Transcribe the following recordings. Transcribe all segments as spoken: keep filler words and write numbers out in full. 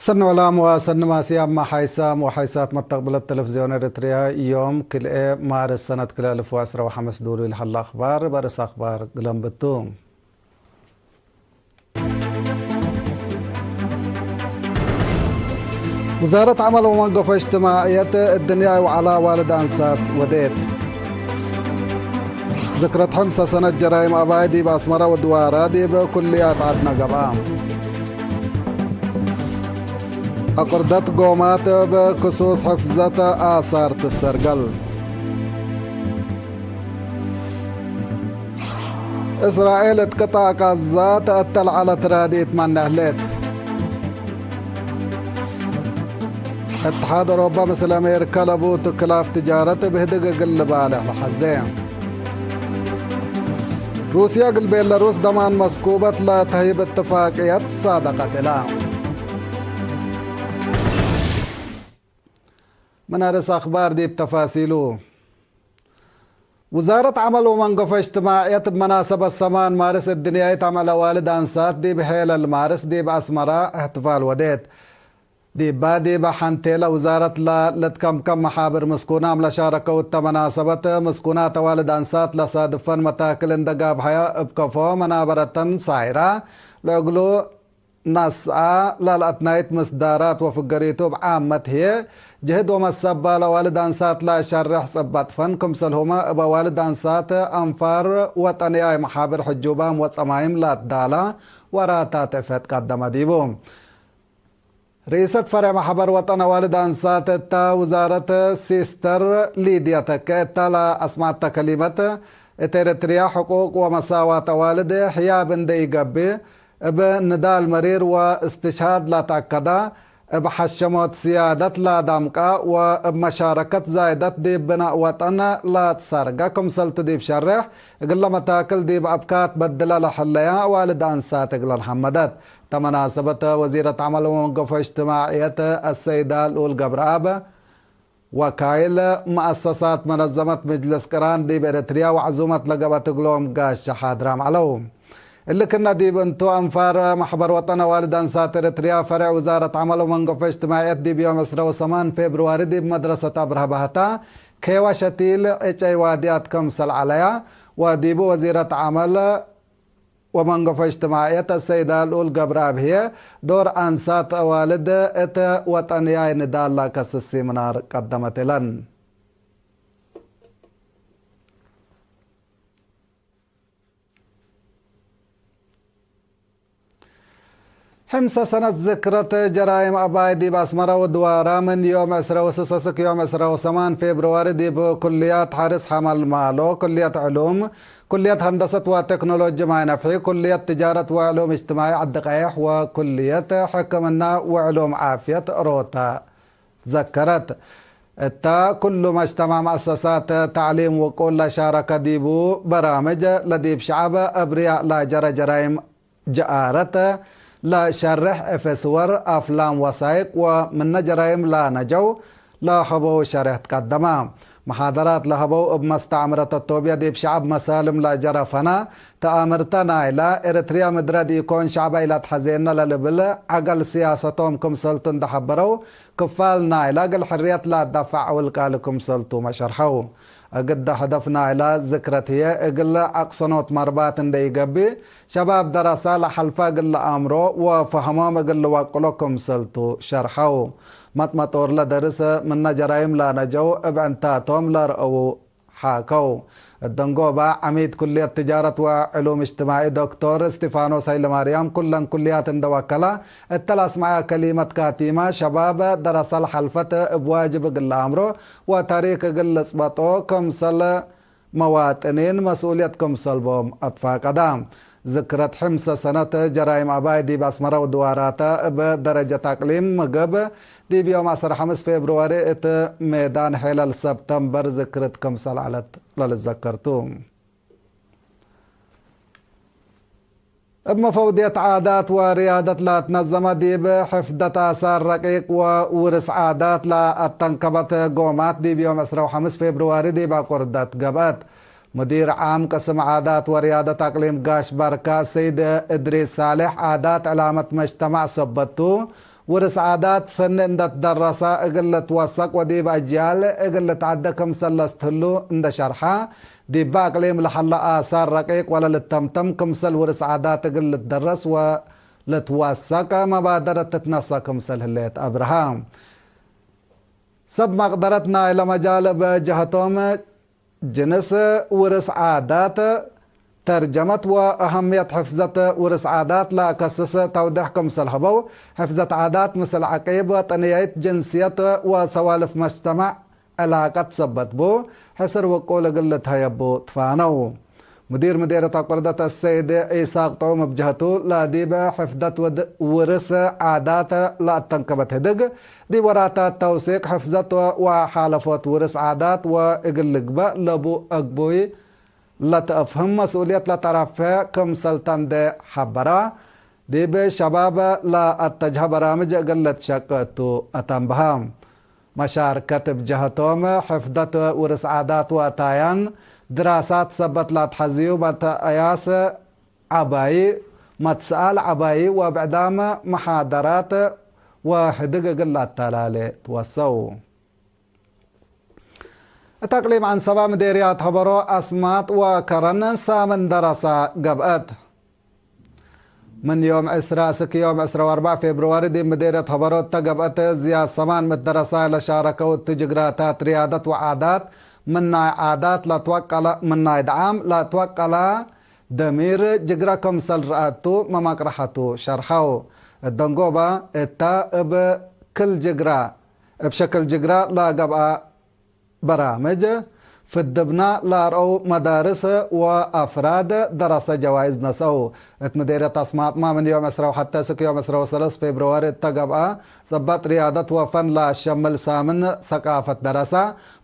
ሰኒ ወላም ወሰኒ ማስያም ሓይሳም ወሓይሳት መተቅብለት ተለፍዝዮን ኤረትርያ፣ ዮም ክልኤ ማርስ ሰነት ክልኤ አልፍ ወዐስረ ወሐምስ ዱሉይ ለሀለ አክባር በርስ አክባር ግለን ብቱ። ውዛረት ዐመል ወመንገፎ እጅትማዕየት እድንያይ ወዐላ ዋልድ አንሳት ወዴት። ዝክረት ሕምሰ ሰነት ጀራይም አባይ ዲብ አስመረ ወድዋራ ዲብ ኩልያት ዐድነ ገብአ። አቅርደት ጎማት እብ ክሱስ ሕፍዘት አሳር ትሰርገል። እስራኤል እት ቅጣዕ ቃዛ ተአተልዐለት ራድኢት መነ ህሌት። እትሓድ አውሮፓ ምስል አሜሪካ ለቡ ትክላፍ ትጃረት እብ ህድግ እግል ልባልሕ ለሐዜ። ሩስያ እግል ቤላሩስ ደማን መስኩበት ለተህይብ እትፋቅየት ሳደቀት እላ። ምን አርስ አክባር ዲብ ተፋሲሉ። ውዛረት ዐመል ወመንገፎ እጅትማዕየት እብ መናሰበት ሰማን ማርስ እድንያይት አምዕል አዋልድ አንሳት ዲብ ሔለል ማርስ ዲብ አስመራ እሕትፋል ወዴት። ዲባ ዲበ ሐንቴለ ውዛረት ለልትከምከም መሓብር ምስኩናም ለሻረከው እተ መናሰበት፣ ምስኩናት አዋልድ አንሳት ለሳድፈን መታክል እንደ ጋብሐያ እብ ከፎ መናበረተን ሳይራ ለእግሉ ነስአ ለልአትናይት ምስዳራት ወፍገሪቱ እብ ዓመት ህዬ፣ ጅህድ ወመሰባ ለአዋልድ አንሳት ለአሸርሕ ጽበጥ ፈን ክምሰልሁመ እብ አዋልድ አንሳት አንፋር ወጠንያይ መሓብር ሕጁባም ወጸማይም ለአትዳላ ወራታት እፈት ቀደመ ዲቡ። ርኢሰት ፈሬዕ መሕበር ወጠን አዋልድ አንሳት እተ ውዛረት ሲስተር ሊድያ ተኬ እተ ለአስመዐተ ከሊመት፣ እት ኤረትርያ ሕቁቅ ወመሳዋት አዋልድ ሕያብ እንዴ ኢገብእ፣ እብ ንዳል መሪር ወእስትሽሃድ ለተአከዳ፣ እብ ሐሸሞት ስያደት ለደምቀ ወእብ መሻረከት ዛይደት ዲብ ብናእ ወጠን ለትሰርገ ክምሰልቱ ዲብ ሸሬሕ፣ እግለ መታክል ዲብ አብካት በድለ ለሐለያ አዋልድ አንሳት እግለን ሐመደት። ተመናሰበት ወዚረት ዐመል ወመንገፎ እጅትማዕየት አሰይዳ ልኡል ገብረአብ፣ ወካይል መአሰሳት መነዘመት ምጅልስ ቅራን ዲብ ኤረትርያ ወዐዙመት ለገብአት እግሎም ጋሻ ሓድራም ዐለው። እሊ ክነ ዲብ እንቱ፣ አንፋር መሕበር ወጠን አዋልድ አንሳት ኤረትርያ ፈሬዕ ውዛረት ዐመል ወመንገፎ እጅትማዕየት ዲብ ዮም ዕስረ ወሰማን ፌብርዋሪ ዲብ መድረሰት አብርሀ ባህታ ኬዋ ሸቲል ዕጨይ ዋድያት ክምሰል ዐለያ፣ ወዲቡ ወዚረት ዐመል ወመንገፎ እጅትማዕየት አሰይዳ ልኡል ገብረአብ ህዬ፣ ዶር አንሳት አዋልድ እት ወጠንያይ ንዳል ለከስስ ሲምናር ቀደመት እለን። ሕምሰ ሰነት ዝክረት ጀራይም አባይ ዲብ አስመረ ወድዋራ ምን ዮም ዕስረ ወስስ እስክ ዮም ዕስረ ወሰማን ፌብርዋሪ ዲብ ኩልያት ሐርስ ሐመልማሎ፣ ኩልየት ዕሉም፣ ኩልየት ሀንደሰት ወቴክኖሎጂ ማይ ነፍሒ፣ ኩልየት ትጃረት ወዕሉም እጅትማዒ ዐዲ ቀይሕ ወኩልየት ሕክምና ወዕሉም ዓፍየት ሮታ ዘከረት። እተ ኩሉ መጅተማዕ መአሰሳት ተዕሊም ውቁል ለሻረከ ዲቡ በራምጅ ለዲብ ሸዐብ አብርያእ ላጀረ ጀራይም ጀአረት ለሸርሕ እፍ ስወር፣ አፍላም፣ ወሳይቅ ወምነ ጀራይም ለነጀው ለሀበው ሸሬሕ ትቀደመ። መሓደራት ለሀበው እብ መስተዕምረት አቶብያ ዲብ ሸዐብ መሳልም ለጀረ ፈነ ተአምርተ ናይለ ኤረትርያ ምድረ ዲኢኮን ሸዐበ ኢለትሐዜነ ለልብል ዐገል ስያሰቶም ክምሰልቱ እንደ ሐበረው፣ ክፋል ናይለ እግል ሕርየት ለአዳፍዕ ዐውል ቃሊ ክምሰልቱመ ሸርሐው። እግደ ህደፍ ናይለ ዝክረት ህዬ እግል አቅሰኖት መርባት እንደ ኢገብእ፣ ሸባብ ደረሰ ለሐልፈ እግል ለአምሮ ወፈሀሞም እግል ልወቅሎ ክምሰልቱ ሸርሐው። መጥመጦርለ ደርስ ምነ ጀራይም ለነጀው እብ ዕንታቶም ለርአው ሓከው። እደንጎባ ዐሚድ ኩልየት ትጃረት ወዕሉም እጅትማዒ ዶክቶር እስቲፋኖስ ሀይለማርያም፣ ኩለን ኩልያት እንደ ወከለ እተ ለአስመዐ ከሊመት ካቲመ፣ ሸባብ ደረሰ ለሐልፈት እብ ዋጅብ እግል ለአምሮ ወታሪክ እግል ልጽበጦ ክምሰል መዋጥኒን መስኡልየት ክምሰል ቦም አትፋቀዳ። ዝክረት ሕምሰ ሰነት ጀራይም አባይ ዲብ አስመረ ወድዋራተ እብ ደረጀት አቅሊም ምግብ ዲብ ዮም ዐስር ሐምስ ፌብርዋሪ እት ሜዳን ሔለል ሰብተምበር ዝክርት ክምሰል ዐለት ለልዘከር ቱ። እብ መፈውድየት ዓዳት ወርያደት ለትነዘመ ዲብ ሕፍደት አሳር ረቂቅ ወውርስ ዓዳት ለአተንከበት ጎማት ዲብ ዮም ዕስረ ወሐምስ ፌብርዋሪ ዲብ አቁርደት ገብአት። ሙዲር ዓም ቅስም ዓዳት ወርያደት አቅሊም ጋሽ ባርካ ሰይድ እድሪስ ሳሌሕ፣ ዓዳት ዕላመት መጅተማዕ ሰበት ቱ፣ ውርስ ዓዳት ሰኒ እንደ ትደረሰ እግል ልትወሰቅ ወዲብ አጅያል እግል ልትዐደ ክምሰል ለስትህሉ እንደ ሸርሐ፣ ዲበ አቅሊም ለሀለ አሳር ረቂቅ ወለልተምተም ክምሰል ውርስ ዓዳት እግል ልትደረስ ወልትወሰቅ መባደረት ትትነሰእ ክምሰል ህሌት አብርሀ። ሰብ መቅደረት ናይለ መጃል እብ ጀሀቶም፣ ጅንስ ውርስ ዓዳት፣ ተርጀመት ወአሀምየት ሕፍዘት ውርስ ዓዳት ለአከስስ ተውዴሕ ክምሰል ሀበው፣ ሕፍዘት ዓዳት ምስል ዐቂብ ወጠንያይት፣ ጅንስየት ወሰዋልፍ መጅተመዕ ዕላቀት ሰበት ቡ፣ ሕስር ውቁል እግል ልትሀየቡ ትፋነው። ሙዲር ምዴርየት አቁርደት አሰይድ ኢሳቅ ጦም እብ ጀህቱ፣ ለዲብ ሕፍዘት ውድ-፣ ውርስ ዓዳት ለአተንከበት ህድግ፣ ዲብ ወራታት ተውሲቅ ሕፍዘት ወሓለፎት ውርስ ዓዳት ወእግል ልግበእ ለቡ አግቡይ ለተአፍህም መስኡልየት ለተረፍዐ ክምሰል ተ እንዴ ሐበረ፣ ዲብ ሸባብ ለአተጅሀ በራምጅ እግል ልትሸቄ እቱ አተንብሀ። መሻርከት እብ ጀሀቶም፣ ሕፍዘት ውርስ ዓዳት ወአታያን ድራሳት ሰበት ለአትሐዝዩ መተአያስ ዐባዪ፣ መትሰኣል ዐባዪ ወብዕዳም መሓደራት ወህድግ እግል ለአተላሌ ትወሰው። እት አቅሊም ዐንሰበ ምዴርያት ሀበሮ አስማጥ ወከረን ሳምን ደረሰ ገብአት። ምን ዮም ዕስራ እስክ ዮም ዕስራ ወአርበዕ ፌብርዋሪ ዲብ ምዴርየት ሀበሮ እተ ገብአት ዝያድ ሰማን ምእት ደረሳይ ለሻረከው እቱ ጅግራታት ርያደት ወዓዳት፣ ምን ናይ ዓዳት ለትወቀለ፣ ምን ናይ ደዓም ለትወቀለ ደሚር ጅግረ ክምሰል ረአቱ መመቅረሐቱ ሸርሐው። እት ደንጎበ እተ እብ ክል ጅግረ እብ ሸክል ጅግረ ለገብአ በራምጅ ፍድብና ለአርአው መዳርስ ወአፍራድ ደረሰ ጀዋይዝ ነስአው። እት ምዴርየት አስማጥማ ምን ዮም ዕስራ ወሐተ እስክ ዮም ዕስራ ወሰለስ ፌብርዋሪ እተ ገብአ ጽበጥ ርያደት ወፈን ለአሸምል ሳምን ሰቃፈት ደረሰ።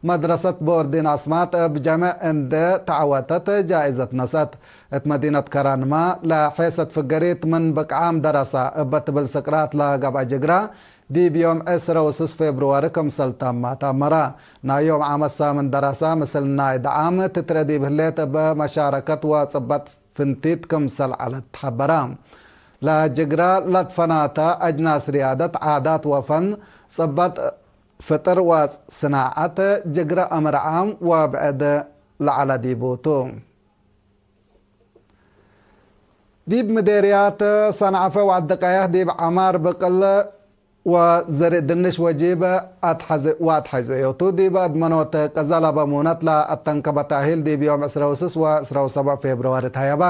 መድረሰት ቦርዲን አስማጥ እብ ጀምዕ እንዴ ተዐወተት ጃኢዘት ነስአት። እት መዲነት ከረንመ ለሔሰት ፍገሪት ምን ብቅዓም ደረሰ እበ ትብል ስቅራት ለገብአ ጅግረ ዲብ ዮም ዕስራ ወስስ ፌብርዋሪ ክምሰል ተመ ተአመረ። ናይ ዮም ዓመት ሳምን ደረሰ ምስል ናይ ደዓም ትትረአ ዲብ ህሌት እብ መሻረከት ወጽበጥ ፍንቲት ክምሰል ዐለት ሐበረ። ለጅግረ ለትፈናተ አጅናስ ርያደት ዓዳት ወፈን፣ ጽበጥ ፍጥር ወስናዐት፣ ጅግረ አምር ዓም ወብዕድ ለዐለ ዲቡ ቱ። ዲብ ምዴርያት ሰንዐፈ ወዐዲ ቀየሕ ዲብ ዐማር ብቅል ወዘርእ ድንሽ ወጂብ አትሐዘ-፣ ወአትሐዘዮቱ ዲብ አድመኖት ቀዘ ለበ ሙነት ለአተንከበ ታሂል ዲብ ዮም ዕስራ ወስስ ወዕስራ ወሰብዕ ፌብርዋሪ ተሀየበ።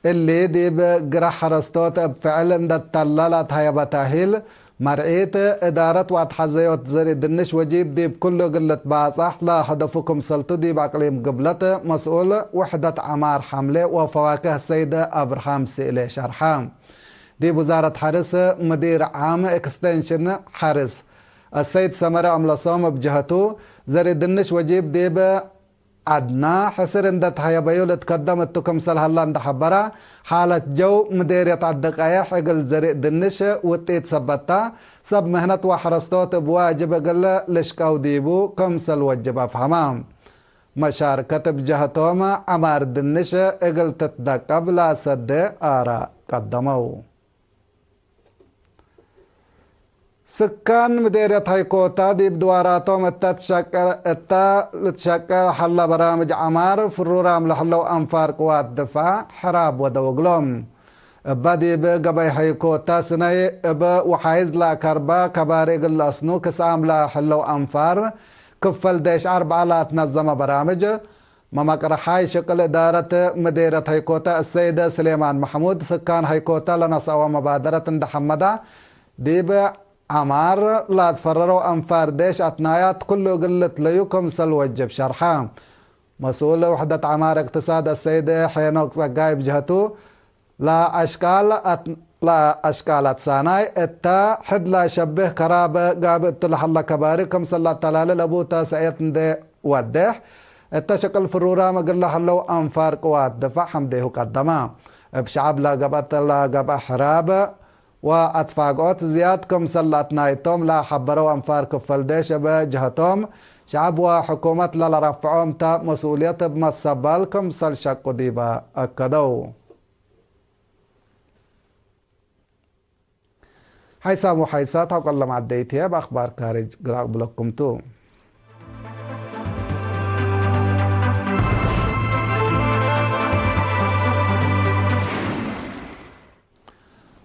እሊ ዲብ ግረ ሐረስቶት እብ ፍዕል እንደ ተለ ለአትሀየበ ታሂል፣ መርዒት እዳረት ወአትሐዘዮት ዘርእ ድንሽ ወጂብ ዲብ ኩሉ እግል ልትባጻሕ ለሀደፉ ክምሰልቱ ዲብ አቅሊም ግብለት መስኡል ውሕደት ዐማር ሐምሌ ወፈዋክህ ሰይድ አብርሃም ስእሌ ሸርሐ። ዲብ ውዛረት ሐርስ ምዲር ዓም ኤክስቴንሽን ሐርስ አሰይድ ሰመረ አምለሶም እብ ጀሀቱ፣ ዘርእ ድንሽ ወጂብ ዲብ ዐድና ሕስር እንደ ተሀየበዩ ልትከደም እቱ ክምሰል ሀላ እንደ ሐበረ፣ ሓለት ጀው ምዴርየት ዐዲ ቀየሕ እግል ዘርእ ድንሽ ውጢት ሰበት ተ፣ ሰብ ምህነት ወሐረስቶት እብ ዋጅብ እግል ልሽቀው ዲቡ ክምሰል ወጅብ አፍሀመ። መሻርከት እብ ጀሀቶም ዐማር ድንሽ እግል ትትደቀብ ለአሰዴ አረ ቀደመው። ስካን ምዴርየት ሀይኮታ ዲብ ድዋራቶም እተ ትሸቀ-፣ እተ ልትሸቀል ሀለ በራምጅ ዐማር ፍሩራም ለህለው አንፋር ቅዋት ድፋዕ ሕራብ ወደው እግሎም። እበ ዲብ ገበይ ሀይኮታ ስነይ እብ ውሓይዝ ለአከርበ ከባሪ እግል ለአስኑ ክስአም ለህለው አንፋር ክፈል ዴሽ አርበዓ ለአትነዘመ በራምጅ መመቅረሓይ ሽቅል እዳረት ምዴርየት ሀይኮተ እሰይደ ስሌማን መሕሙድ፣ ስካን ሀይኮተ ለነስአወ መባደረት እንደ ሐመዳ፣ ዲብ ዐማር ላትፈረረው አንፋር ዴሽ አትናያት ኩሉ እግል ልትለዩ ክምሰል ወጅብ ሸርሐ። መስኡል ውሕደት ዐማር እቅትሳድ እሰይደ ሄኖክ ጸጋይ ብጀህቱ፣ ለአሽቃል አት-፣ ለአሽቃል አትሳናይ እተ ሕድ ለአሸብህ ከራብ ጋብእ እቱ ለሀለ ከባሪ ክምሰል ለአተላሌ ለቡ ተሰእየት እንዴ ወዴሕ፣ እተ ሸቅል ፍሩራም እግል ለሀለው አንፋር ቅዋት ድፋዕ ሐምዴሁ ቀደመ። እብ ሸዐብ ለገብአት ለገብአ ሕራብ ወአትፋግኦት ዝያድ ክምሰል ለአትናይቶም ለሐበረው አንፋር ክፈል ዴሽ እብ ጀሀቶም፣ ሸዐብ ወሕኩመት ለለረፍዖም ተ መስኡልየት እብ መሰባል ክምሰል ሸቁ ዲበ አከደው። ሓይሳም ወሓይሳት ሐቆለ መዓደይት ህዬ፣ እብ አክባር ካርጅ ግራቅ ብለኩም ቱ።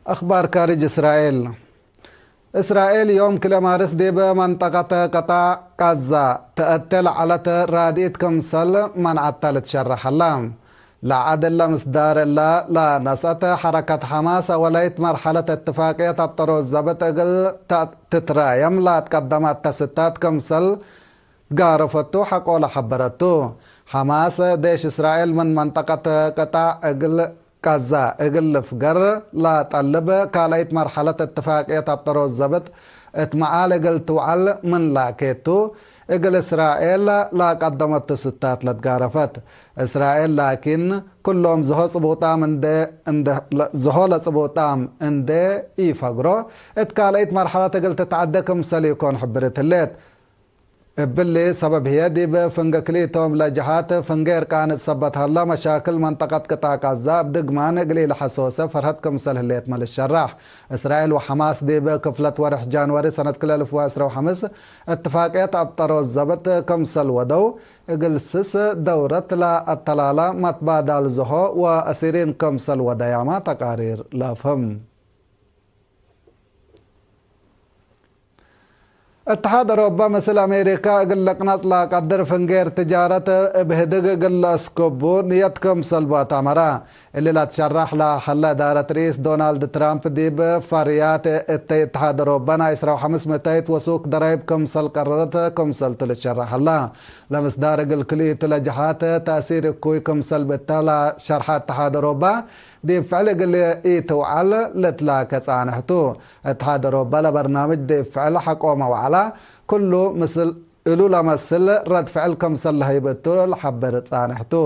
አክባር ካርጅ እስራኤል። እስራኤል ዮም ክልኤ ማርስ ዲብ መንጠቀት ቅጣዕ ቃዛ ተአቴ ለዐለት ራድኢት ክምሰል መንዐተ ልትሸረሕ ሀላ። ለዐድ እለ ምስዳር እለ ለነስአት ሐረከት ሐማስ አወላይት መርሐለት እትፋቅየት አብጠሮት ዘብጥ እግል ተ-፣ ትትራየም ለአትቀደመት ተስታት ክምሰል ጋረፈቱ ሐቆለ ሐበረቱ። ሐማስ ዴሽ እስራኤል ምን መንጠቀት ቅጣዕ እግል ቃዛ እግል ልፍገር ለጠልብ ካልአይት መርሐለት እትፋቅየት አብጠሮት ዘብጥ እት መዓል እግል ትውዐል ምን ላኬቱ፣ እግል እስራኤል ለቀደመቱ ስታት ለትጋረፈት። እስራኤል ላኪን፣ ክሎም ዝሆ ጽቡጣም እንዴ፣ እንዴ፣ ዝሆ ለጽቡጣም እንዴ ኢፈግሮ፣ እት ካልአይት መርሐለት እግል ትትዐደ ክምሰል ኢኮን ሕብርት ህሌት። እብሊ ሰበብ ህዬ፣ ዲብ ፍንጌ ክልኢቶም ለጀሃት ፍንጌ እርቃን እት ሰበት ሀላ፣ መሻክል መንጠቀት ቅጣዕ ቃዛ እብ ድግማን እግል ኢለሐሶሰ ፈርሀት ክምሰል ህሌትመ ልሸራሕ። እስራኤል ወሐማስ ዲብ ክፍለት ወርሕ ጃንዋሪ ሰነት ክልኤ አልፍ ወዐስረ ወሐምስ እትፋቅየት አብጠሮት ዘብጥ ክምሰል ወደው፣ እግል ስስ ደውረት ለአተላላ መትባዳል ዝሆ ወአሲሪን ክምሰል ወደያማ ተቃሪር ለአፍህም። እትሓድ አውሮፓ ምስል አሜሪካ እግል ልቅነጽ ለቀድር ፍንጌር ትጃረት እብ ህድግ እግል ለአስክቡ ንየት ክምሰል ባታመራ። እሊ ለትሸራሕ ለሀለ እዳረት ርኢስ ዶናልድ ትራምፕ ዲብ ፈርያት እተይ እትሓድ አውሮፓ ናይ ዕስራ ወሐምስ ምእታይት ወሱክ ደራይብ ክምሰል ቀረረት ክምሰልቱ ልትሸራሕ ሀላ። ለምስዳር እግል ክልኢቱ ለጀሃት ተእሲር እኩይ ክምሰል ብተ ለሸርሐ እትሓድ አውሮፓ ዲብ ፍዕል እግል ኢትውዐል ልትላከ ጻንሕ ቱ። እትሓድ አውሮፓ ለበርናምጅ ዲብ ፍዕል ሐቆመ ወዐላ፣ ክሉ ምስል እሉ ለመስል ረድ ፍዕል ክምሰል ለሀይብ እቱ ለሐብር ጻንሕ ቱ።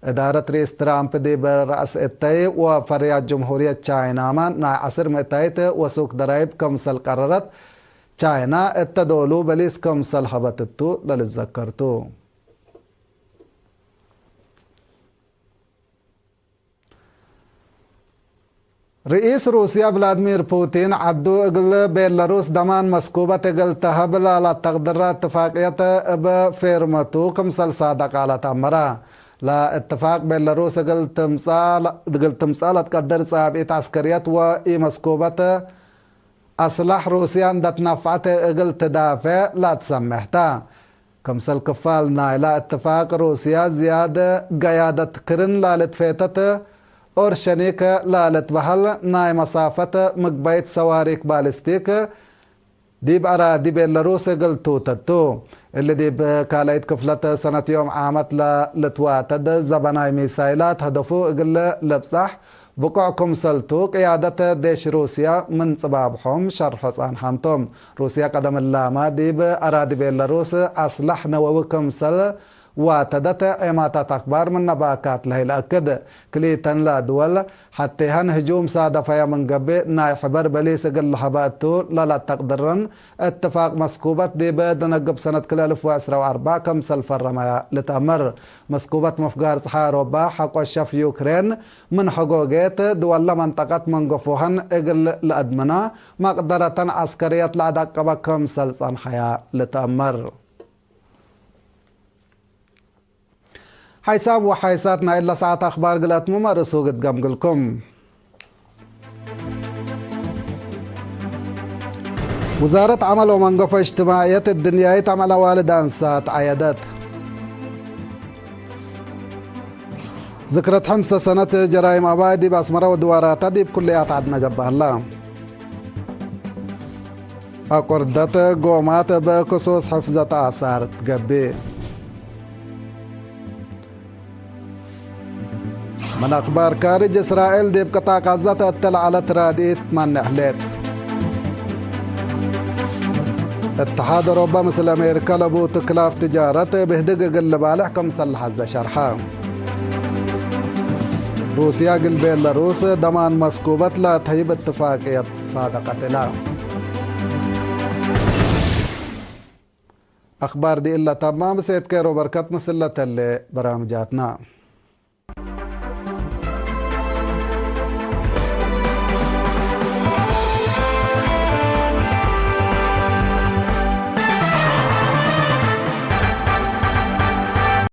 እዳረት ርኢስ ትራምፕ ዲብ ረአስ እተይ ወፈርያት ጅምሁርየት ቻይናመ ናይ ዐስር ምእታይት ወሱክ ደራይብ ክምሰል ቀረረት፣ ቻይና እተ ዶሉ በሊስ ክምሰል ሀበት እቱ ለልዘከር ቱ። ርኢስ ሩስያ ቭላድሚር ፑቲን፣ ዐዱ እግል ቤለሩስ ደማን መስኩበት እግል ተሀብ ላላተቅድረ እትፋቅየት እብ ፌርመቱ ክምሰል ሳደቅ ዐለት አመረ። ለእትፋቅ ቤለሩስ እግል ትምጸ-፣ እግል ትምጸእ ለትቀድር ጻብኢት ዐስከርየት ወኢመስኩበት አስላሕ ሩስያ እንደ ትነፈዐት እግል ትዳፌዕ ለአትሰሜሕ ተ። ክምሰል ክፋል ናይላ እትፋቅ፣ ሩስያ ዝያድ ገያደት ክርን ላልትፌተት ኦርሸኒክ ላልትበሀል ናይ መሳፈት ምግባይት ሰዋሪክ ባሊስቲክ ዲብ አራዲ ቤለሩስ እግል ትውተት ቱ። እሊ ዲብ ካልአይት ክፍለት ሰነት ዮም ዓመት ለልትዋተድ ዘበናይ ሚሳይላት ሀደፉ እግል ልብጻሕ ብቁዕ ክምሰል ቱ ቅያደት ዴሽ ሩስያ ምን ጽባብሖም ሸርሖ ጻንሓም ቶም። ሩስያ ቀደም እላመ ዲብ አራዲ ቤለሩስ አስላሕ ነወዊ ክምሰል ዋተደት ዔማታት አክባር ምነ ባካት ለህይ ለአክድ። ክልኢተን ለድወል ሐቴሀን ህጁም ሳደፈየ ምን ገብእ፣ ናይ ሕበር በሊስ እግል ለሀበ እቱ ለለአተቅድረን እትፋቅ መስኩበት ዲብ ደነግብ ሰነት ክልኤ አልፍ ወዕስረ ወአርበዕ ክምሰል ፈረመ ልትአመር። መስኩበት መፍጋር ጸሓይ አውሮፓ ሐቆ ሸፍ ዩክሬን ምን ሐጎጌት ድወለ መንጠቀት መንገፎሀን እግል ለአድምና መቅደረተን ዐስከርየት ለአዳቀበ ክምሰል ጸንሐያ ልትአመር። ሓይሳም ወሓይሳት ናይ እለ ሰዓት አኽባር ግለት ምመርሱ ግድገም ግልኩም። ውዛረት ዐመል ወመንገፎ እጅትማዕየት እድንያይት አምዕል አዋልድ አንሳት ዐየደት። ዝክረት ሐምሰ ሰነት ጀራይም አባይ ዲብ አስመረ ወድዋራታ ዲብ ኩልያት ዐድነ ገብአ ሀላ። አቁርደት ጎማት እብ ክሱስ ሕፍዘት አሳር ትገብእ። ምን አክባር ካርጅ፣ እስራኤል ዲብ ቅጣዕ ቃዛ ተአቴ ለዐለት ራድኢት ማንዕ ህሌት። እትሓድ አውሮፓ ምስል አሜሪካ ለቡ ትክላፍ ትጃረት እብ ህድግ እግል ልባልሕ ክምሰል ለሐዘ ሸርሐ። ሩስያ እግል ቤላሩስ ደማን መስኩበት ለትሀይብ እትፋቅየት ሳደቀት እላ። አኽባር ዲእለ ተማም፣ ሴት ኬሮ በርከት ምስል ለተሌ በራምጃትና።